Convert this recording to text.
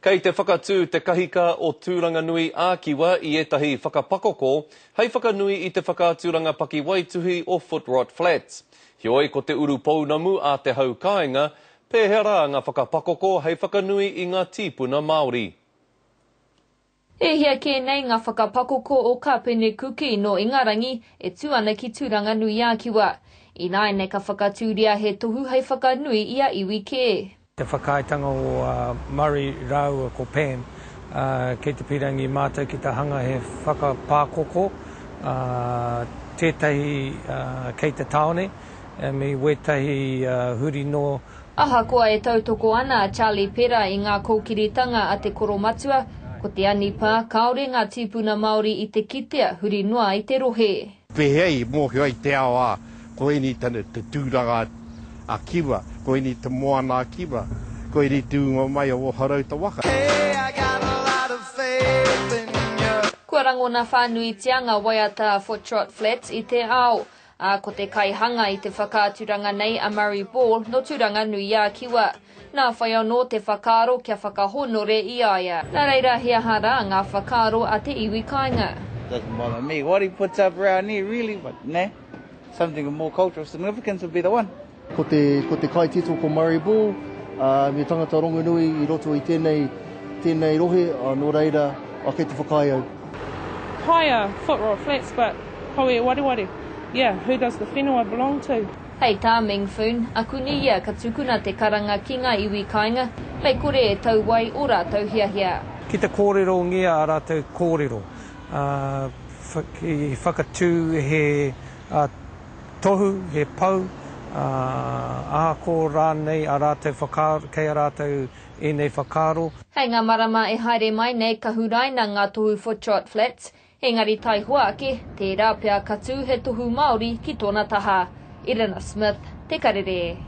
Kei te whakatū te Kahika o Tūranganui ā-Kiwa i ētahi whakapakoko hei whakanui i te whakaaturanga pakiwaituhi o Footrot Flats. Heoi, ko te urupounamu a te hau kāinga, pēhea rā ngā whakapakoko hei whakanui i ngā tīpuna Māori? E hia kē nei ngā whakapakoko o Kāpene Kuki nō Ingarangi e tū ana ki Tūranganui-ā-Kiwa. Ināianei ka whakatūria he tohu hei whakanui i a iwi kē. Te whakaaetanga o Murray rāua ko Pam, kei te pīrangi mātou ki te hanga he whakapākoko, tētahi kei te tāone, me wētahi huri noa. Ahakoa e tautoko ana a Charlie Pera i ngā kōkiritanga a te koromatua, ko te anipā, kāore ngā tīpuna Māori i te kitea huri noa i te rohe. Pēhea i mōhio ai te ao ā, koinei te tūranga a Kiwa, koinei te moana a Kiwa, koinei te ūnga mai o Horouta waka. Kua rangona whānuitia ngā waiata a Footrot Flats i te ao, ā, ko te kaihanga i te whakaaturanga nei a Murray Ball nō Tūranganui-ā-Kiwa. Nā whai anō te whakaaro kia whakahōnore i a ia. Nā reira he aha rā ngā whakaaro a te iwi kāinga? Doesn't bother me what he puts up round here really but nah, something of more cultural significance would be the one. Ko te, ko te kaitito ko Murray Ball, ā, me tangata rongonui i roto i tēnei, tēnei rohe, ā, nō reira, ā, kei te whakaae au. Hire Footrot Flats but kaua e wareware, yeah, who does the whenua belong to? Hei tā Ming Foon, akuni ia ka tukuna te karanga ki ngā iwi kāinga, mei kore e tau ai ō rātou hiahia. Ki te kōrerongia ā rātou kōrero, ā, i whakatū he tohu, he pou, ā, ahako rānei ā rātou whakaaro, kei a rātou ēnei whakaaro. Hei ngā marama e haere mai nei ka huraina ngā tohu Footrot Flats, Engari taihoa ake, tērā pea ka tū he tohu Māori ki tōna taha. Irina Smith, Te Karere.